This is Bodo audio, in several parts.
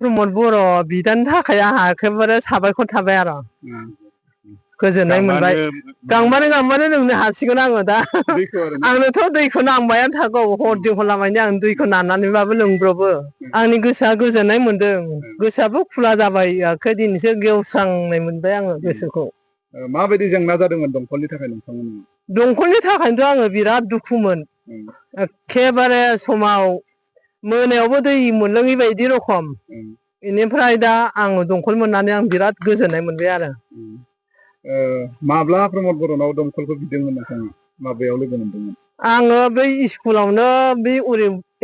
प्रमद बर' बिदानि थाखाय आंहा एखेबारे साबायखर थाबाय आरो गोजोननाय मोनबाय। गांबानो लोंनो हासिगोन आङो दा। आंनोथ' दैखौ नांबायानो थागौ हरदि हरलामानि आं दैखौ नानानैबाबो लोंब्रबो। आंनि गोसोआ गोजोननाय मोनदों। गोसोआबो खुला जाबाय आखै दिनैसो गेवस्रांनाय मोनबाय आङो गोसोखौ। माबायदि जेंना जादोंमोन दंखलनि थाखाय नोंथांमोननि? दंखलनि थाखायनोथ' आङो बिराद दुखुमोन। एखेबारे समाव मोनायावबो दै मोनलोङै बायदि रखम। बेनिफ्राय दा आङो दंखल मोननानै आं बिराद गोजोननाय मोनबाय आरो। माब्ला प्रमद बर'नाव दंखलखौ बिदोंमोन नोंथाङा? माबायाव लोगो मोनदोंमोन? आङो बै स्कुलावनो बे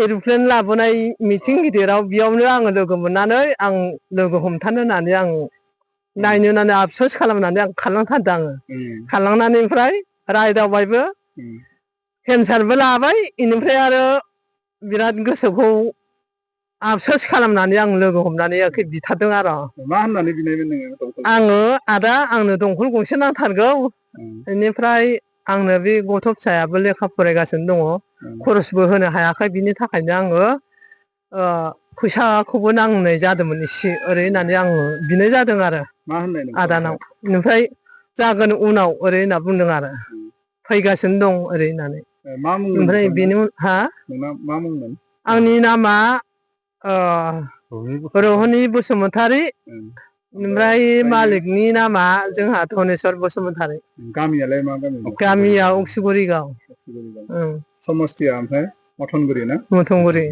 एर'प्लेन लाबोनाय मिथिं गिदिराव बेयावनो आङो लोगो मोननानै आं लोगो हमथानो होननानै आं नायनो होननानै आफस'स खालामनानै आं खारलांथारदों आङो। खारलांनानै ओमफ्राय रायदावबायबो केन्सारबो लाबाय बेनिफ्राय आरो बिराद गोसोखौ आफस'स खालामनानै आं लोगो हमनानै एखे बिथारदों आरो। मा होननानै बिनायमोन नोङो? आङो आदा आंनो दंखल गंसे नांथारगौ। बेनिफ्राय आंनो बे गथ' फिसायाबो लेखा फरायगासिनो दङ। खरसबो होनो हायाखै बिनि थाखायनो आङो फैसाखौबो नांनाय जादोंमोन एसे ओरै होननानै आङो बिनाय जादों आरो आदानाव। ओमफ्राय जागोन उनाव ओरै होनना बुंदों आरो फैगासिनो दं ओरै होननानै। ओमफ्राय बेनि हा मा मुंमोन? आंनि नामा रहनि बसुमतारी। ओमफ्राय मालिकनि नामा जोंहा धनेस्वर बसुमतारी। गामियालाय मा गामि? गामिया उक्सुगुरि गाव। समस्थिया ओमफ्राय मथनगुरि ना? मथंगुरि।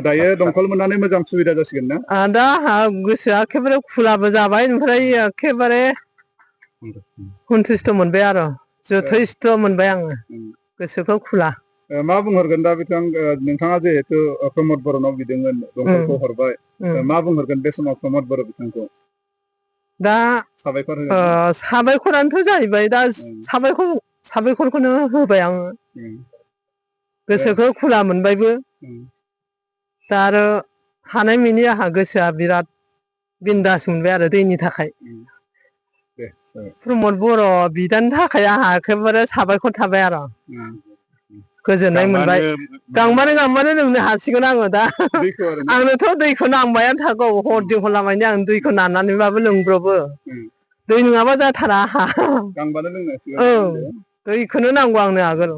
दायो दंखल मोननानै मोजां सुबिदा जासिगोन ना? दा आंहा गोसोआ एखेबारे खुलाबो जाबाय। ओमफ्राय एखेबारे सन्थुस्थ' मोनबाय आरो जथेस्थ' मोनबाय आङो गोसोखौ खुला। मा बुंहरगोन दा बिथां नोंथाङा जिहेथु प्रमद बर'नाव बिदोंमोन दंखलखौ हरबाय, मा बुंहरगोन बे समाव प्रमद बर' बिथांखौ? दा साबायखर साबायखरानोथ' जाहैबाय। दा साबायखरखौनो होबाय आङो। गोसोखौ खुला मोनबायबो। दा आरो हानायमिनि आंहा गोसोआ बिराद बिन्दास मोनबाय आरो दैनि थाखाय। प्रमद बर' बिदानि थाखाय आंहा एखेबारे साबायखर थाबाय आरो गोजोननाय मोनबाय। गांबानो लोंनो हासिगोन आङो दा। आंनोथ' दैखौ नांबायानो थागौ हरदि हरलामानि आं दैखौ नानानैबाबो लोंब्रबो। दै नङाबा जाथारा आंहा। गांबानो लोंनो हासिगोन। दैखौनो नांगौ आंनो आगोल।